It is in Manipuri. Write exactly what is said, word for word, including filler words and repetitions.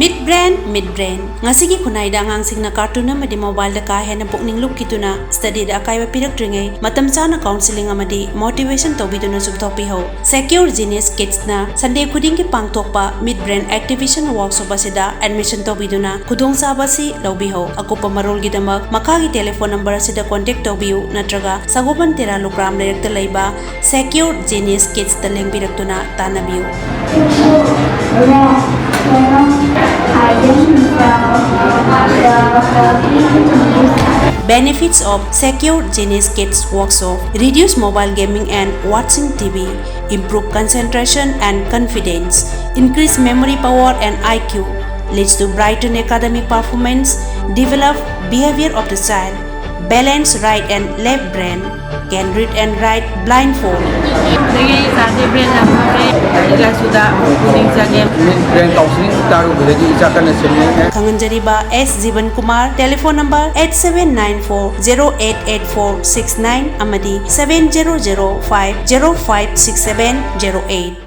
Mid Brain, Mid Brain꯫ ꯉꯁꯤꯒꯤ ꯈꯨꯟꯅꯥꯏꯗ ꯑꯉꯥꯡꯁꯤꯡꯅ cartoon ꯑꯃꯗꯤ mobileꯗ ꯀꯥ ꯍꯦꯟꯅ ꯄꯨꯛꯅꯤꯡ ꯂꯨꯞꯈꯤꯗꯨꯅ studyꯗ ꯑꯀꯥꯏꯕ ꯄꯤꯔꯛꯇ꯭ꯔꯤꯉꯩ, ꯃꯇꯝ ꯆꯥꯅ counselling ꯑꯃꯗꯤ motivation ꯇꯧꯕꯤꯗꯨꯅ ꯆꯨꯝꯊꯣꯛꯄꯤꯍꯧ꯫ Secure Genius Kidsꯅ Sunday ꯈꯨꯗꯤꯡꯒꯤ ꯄꯥꯡꯊꯣꯛꯄ Mid Brain Activation Workshop ꯑꯁꯤꯗ admission ꯇꯧꯕꯤꯗꯨꯅ ꯈꯨꯗꯣꯡꯆꯥꯕ ꯑꯁꯤ ꯂꯧꯕꯤꯍꯧ꯫ ꯑꯀꯨꯞꯄ ꯃꯔꯣꯜꯒꯤꯗꯃꯛ ꯃꯈꯥꯒꯤ telephone number ꯑꯁꯤꯗ contact ꯇꯧꯕꯤꯌꯨ ꯅꯠꯇ꯭ꯔꯒ ꯁꯒꯣꯜꯕꯟ ꯇꯦꯔꯥ ꯂꯨꯀ꯭ꯔꯥꯝ ꯂꯩꯔꯛꯇ ꯂꯩꯕ Secure Genius Kidsꯇ ꯂꯦꯡꯕꯤꯔꯛꯇꯨꯅ ꯇꯥꯟꯅꯕꯤꯌꯨ꯫ Benefits of Secure Genius Kids Workshop: reduce mobile gaming and watching T V, improve concentration and confidence, increase memory power and I Q, leads to brighten academic performance, develop behavior of the child, balance right and left brain, can read and write blindfold꯫ ꯑꯗꯒꯤ ꯏꯆꯥꯁꯦ brain ꯌꯥꯝ ꯐꯔꯦ꯫ ꯂꯥꯏꯔꯤꯛ ꯂꯥꯏꯁꯨꯗ ꯄꯨꯛꯅꯤꯡ ꯆꯪꯉꯦ꯫ Mid Brain Counselling ꯇꯥꯔꯨꯕꯗꯒꯤ ꯏꯆꯥ ꯀꯟꯅ ꯁꯦꯝꯅꯤꯡꯉꯦ꯫ ꯈꯪꯍꯟꯖꯔꯤꯕ S ꯖꯤꯕꯟ Kumar, telephone number eight seven nine four zero eight eight four six nine ꯑꯃꯗꯤ seven zero zero five zero five six seven zero eight꯫